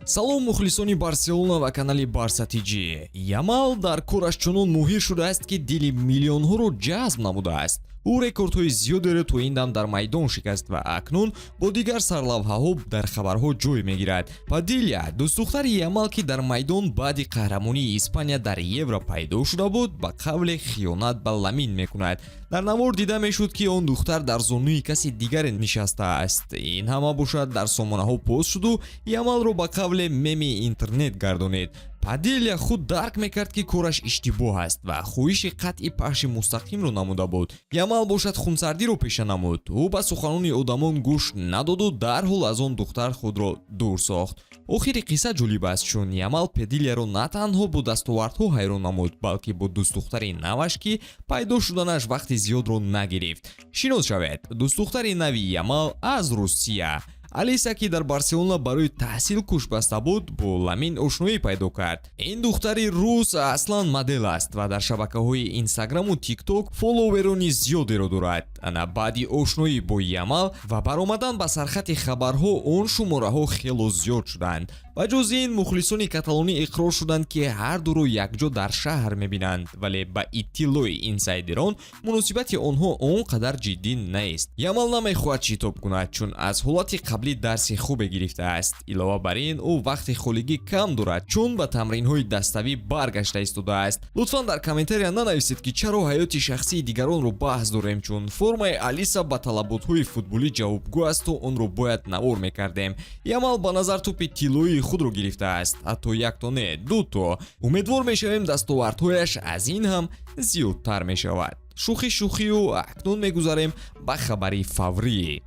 Салом, мухлисони Барселона ва канали Барса ТЖ. Ямал дар кораш чунон моҳир шудааст, ки дили миллионҳоро ҷазб намудааст. Ӯ рекордҳои зиёдеро то ин дам дар майдон шикаст ва акнун бо дигар сарлавҳаҳо дар хабарҳо ҷой мегирад. Падилия, дӯстдухтари Ямал, ки дар майдон баъди қаҳрамонии Испания дар Евро пайдо шуда буд, ба қавле хиёнат ба Ламин мекунад. Дар навор дида мешуд, ки он духтар дар зонуи каси дигаре нишастааст. Ин ҳама бошад, дар сомонаҳо пост шуду Ямалро ба қавле меми интернет гардонид. Падилия худ дарк мекард, ки кораш иштибоҳ аст, ва хоҳиши қатъи пахши мустақимро намуда буд. Ямал бошад, хунсардиро пеша намуд. Ӯ ба суханони одамон гӯш надоду дарҳол аз он духтар худро дур сохт. Охири қисса ҷолиб аст, чун Ямал Педилияро на танҳо бо дастовардҳо ҳайрон намуд, балки бо дӯстдухтари наваш, ки пайдо шуданаш вақти зиёдро нагирифт. Шинос шавед: дӯстдухтари нави Ямал аз Русия. Алиса, ки дар Барселона барои таҳсил кӯчбаста буд, бо Ламин ошноӣ пайдо кард. Ин духтари рус аслан модел аст ва дар шабакаҳои Инстаграму Тикток фолловерони зиёдеро дорад. Ана баъди ошноӣ бо Ямал ва баромадан ба сархати хабарҳо, он шумораҳо хело зиёд шуданд. Ба ҷуз ин, мухлисони каталонӣ иқрор шуданд, ки ҳар дуро якҷо дар шаҳр мебинанд, вале ба иттилои инсайдерон, муносибати онҳо он қадар ҷиддӣ нест. Ямал намехоҳад шитоб кунад, чун аз ҳолати қаблӣ дарси хубе гирифтааст. Илова бар ин, ӯ вақти холигӣ кам дорад, чун ба тамринҳои даставӣ баргашта истодааст. Лутфан дар комментария нанависед, ки чаро ҳаёти шахсии дигаронро баҳс дорем, чун формаи Алиса ба талаботҳои футболӣ ҷавобгӯ асту онро бояд навор мекардем. Ямал ба назар тӯпи тиллоии худро гирифтааст, ҳатто якто не, дуто. Умедвор мешавем, дастовардҳояш аз ин ҳам зиёдтар мешавад. Шӯхӣ шӯхию акнун мегузарем ба хабари фаврӣ.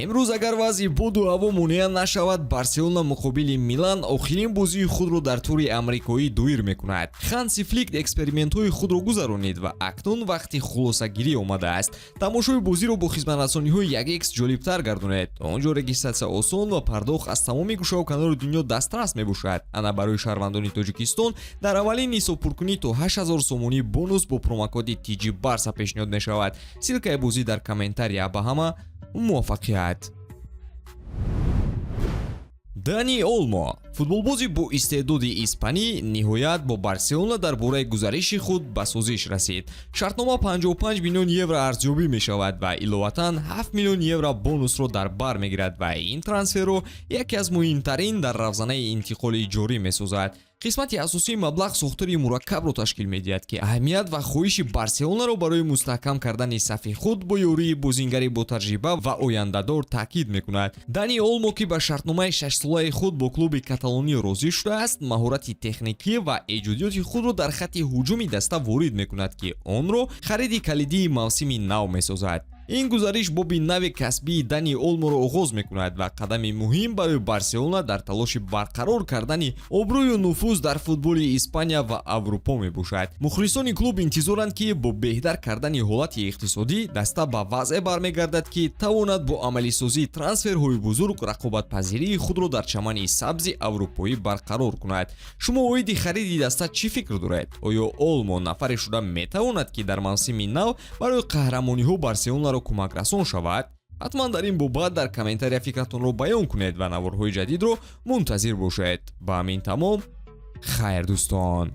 Имрӯз, агар вазъи боду ҳаво монеа нашавад, Барселона муқобили Милан охирин бозии худро дар тури амрикоӣ доир мекунад. Ханси Флик экспериментҳои худро гузаронид ва акнун вақти хулосагирӣ омадааст. Тамошои бозиро бо хизматрасониҳои 1X ҷолибтар гардонед. Он ҷо регистратсия осон ва пардохт аз тамоми гӯшаву канори дунё дастрас мебошад. Ана барои шаҳрвандони Тоҷикистон дар аввалин ҳисобпуркунӣ то 8000 сомонӣ бонус бо промокоди ТЖ Барса пешниҳод мешавад. Ссылкаи бозӣ дар комментария. Ба ҳама муваффақият! Дани Олмо, футболбози бо истеъдоди испанӣ, ниҳоят бо Барселона дар бораи гузариши худ ба созиш расид. Шартнома 55 миллион евро арзёбӣ мешавад ва иловатан 7 миллион евро бонусро дар бар мегирад ва ин трансферро яке аз муҳимтарин дар равзанаи интиқоли ҷорӣ месозад. Қисмати асосии маблағ сохтори мураккабро ташкил медиҳад, ки аҳамият ва хоҳиши Барселонаро барои мустаҳкам кардани сафи худ бо ёрии бозингари ботаҷриба ва ояндадор таъкид мекунад. Дани Олмо, ки ба шартномаи шашсолаи худ бо клуби каталонӣ розӣ шудааст, маҳорати техникӣ ва эҷодиёти худро дар хатти ҳуҷуми даста ворид мекунад, ки онро хариди калидии мавсими нав месозад. Ин гузариш боби нави касбии Дани Олморо оғоз мекунад ва қадами муҳим барои Барселона дар талоши барқарор кардани обрӯю нуфуз дар футболи Испания ва Аврупо мебошад. Мухлисони клуб интизоранд, ки бо беҳтар кардани ҳолати иқтисодӣ даста ба вазъе бармегардад, ки тавонад бо амалисозии трансферҳои бузург рақобатпазирии худро дар чамани сабзи аврупоӣ барқарор кунад. Шумо оиди хариди даста чӣ фикр доред? Оё Олмо нафаре шуда метавонад, ки дар мавсими нав барои қаҳрамониҳо Барселонаро кӯмакрасон шавад? Ҳатман дар ин бобат дар комментария фикратонро баён кунед ва наворҳои ҷадидро мунтазир бошед. Ба ҳамин тамом. Хайр, дӯстон.